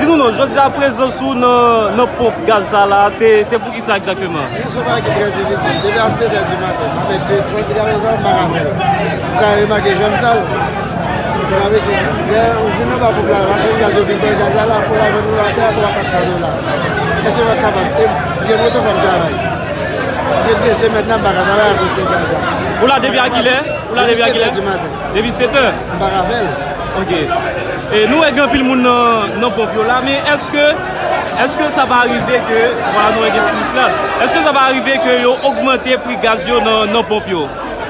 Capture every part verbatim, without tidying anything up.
Di nou non, jodi a prezans ou nan, nan ponp gaz sa la, se, se pou ki sa egzakteman? Se yon bagay ki trè difisil. Depi a sèt è di maten, m ap mete twa ti galon sa, m pa ka fè l. Ou ka remake jan m sal. Sa vle di, lè ou vin anba ponp la, machann gaz yo vin pran gaz la, la, pou lavan nou atè a twa kat san dola. Èske w ap kapab? E, gen moto fò m travay. Gen de semèn nan, m pa ka travay akoz de gaz la. Ou la depi a kilè? Ou la depi a kilè? Depi sèt è di maten. Depi sèt è? M pa ka fè l. Ok. E nou wè gen anpil moun nan, nan ponp yo la, men èske, èske sa pa rive ke, vwala, nou wè gen ti bus la, èske sa pa rive ke yo ogmante pri gaz yo nan, nan ponp yo?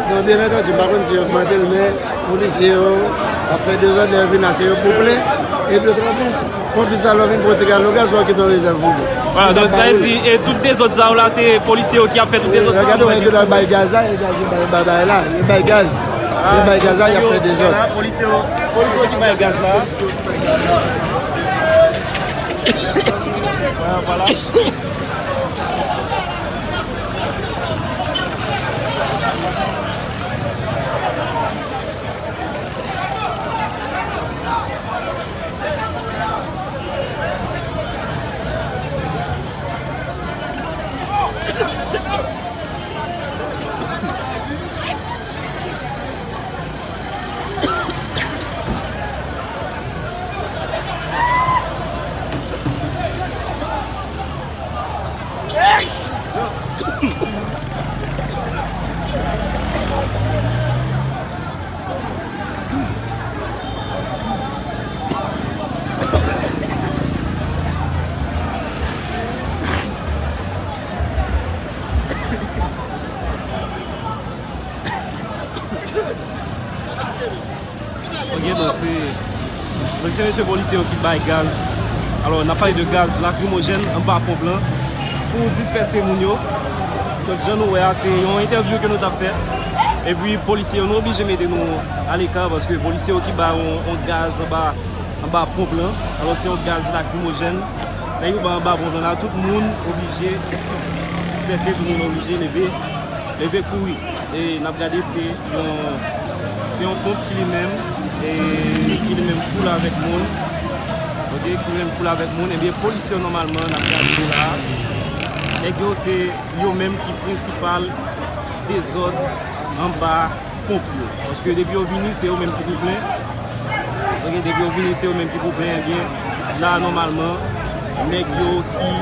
Non, byen antandi, m pa konn si yo ogmante l, men polisye yo ap fè dezòd, lè yo vin la, se yo pou plen, epi otomatik, konplis la, lè w vin pran ti galon gaz, w ap kite yon rezèv pou li. Vwala, donk, sa vle di, e tout dezòd sa yo la, se polisye yo ki ap fè tout dezòd sa yo? Gade, w wè ke l ap bay gaz la, e gaz yo bay, bay, bay la, yo bay gaz. Yo bay gaz la, y ap fè dezòd. Vwala, polisye yo, polisye yo ki bay gaz la. Vwala, vwala. Ok, donk se, donk se mesye polisye yo ki bay gaz. Alò, n ap pale de gaz lakrimojèn anba ponp lan pou dispèse moun yo. Donk, jan nou wè a, se yon entèvyou ke nou t ap fè. Epi, polisye yo, nou oblije mete nou aleka paske polisye yo ki bay yon, yon gaz anba, anba ponp lan. Alò, se yon gaz lakrimojèn. Nèg yo bay anba ponp lan la, tout moun oblije dispèse, tout moun oblije leve, leve kouri. E n ap gade se yon, se yon ponp ki li menm, e ki li menm foul avèk moun. Ok, ki li menm foul avèk moun. Ebyen, polisye yo nòmalman, n ap gade yo la. Nèg yo se yo menm ki prensipal dezòd anba ponp yo. Paske depi yo vini, se yo menm ki pou plen. Ok, depi yo vini, se yo menm ki pou plen, ebyen, la, nòmalman, nèg yo ki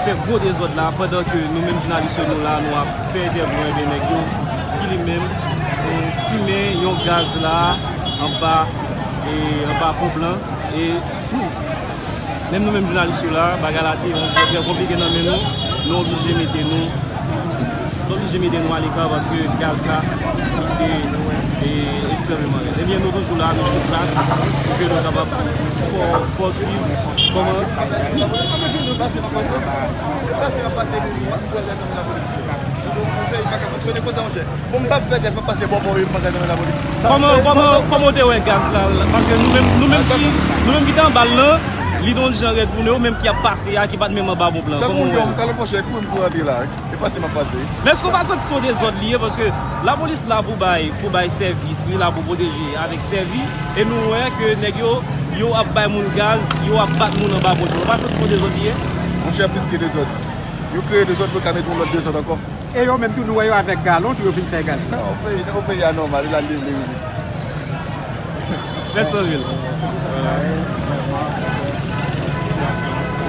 fè gwo dezòd la, pandan ke nou menm jounalis yo, nou la, nou ap fè entèvyou, ebyen, nèg yo ki li menm, e, simen yon gaz la, anba, e, anba ponp lan, e, hmm, menm nou menm jounalis yo la, bagay la te yon trè, trè konplike nan men nou, nou oblije mete nou, nou oblije mete nou aleka paske gaz la, li te, e, ekstrèmeman rèd. Ebyen, nou toujou la, nou sou plas, pou ke nou kapab fè, fè swiv kòman. Bon, m p ap fè gaz, m ap pase bò bò, m pa gaz nan lapolis. Kòman, kòman, kòman w te wè gaz la, la? Paske nou menm, nou menm ki, nou menm ki te anba l lan, li te yon jan rèd pou nou, ou menm ki ap pase a, ki pa t menm anba ponp lan. Kòman w wè l? Yon kalòt, monchè, kouri m pou rantre la. E pase m ap pase. Men èske w pa santi se yon dezòd li ye? Paske lapolis la pou bay, pou bay sèvis, li la pou pwoteje avèk sèvi. E nou wè ke nèg yo, yo ap bay moun gaz, yo ap bat moun anba ponp yo. Ou pa santi se yon dezòd li ye? Monchè, plis ke dezòd. Yo kreye dezòd pou yo ka mete yon lòt dezòd ankò. E yo menm tou, nou wè yo avèk galon tou, yo vin fè gaz la. Non, o peyi, o peyi a nòmal, e la li vle rive. Mèsi anpil.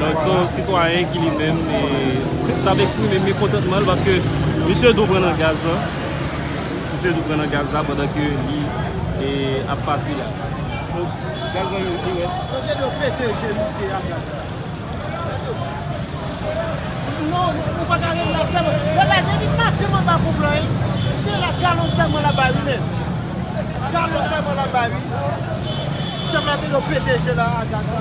Donk, se yon sitwayen ki li menm, e, t ap eksprime mekontantman l paske misye dwe pran nan gaz la. Misye dwe pran nan gaz la pandan ke li, e, ap pase la. Donk, gaz la yo, li wè. Kote yo pete je misye a, gaz la? Non, ou pa ka rele l ap fè mwen. Lè la depi maten mwen pa konprann, wi. Se la galon sèlman l ap bay, wi, men. Galon sèlman l ap bay, wi. Chèf la te dwe pete je la a gaz la.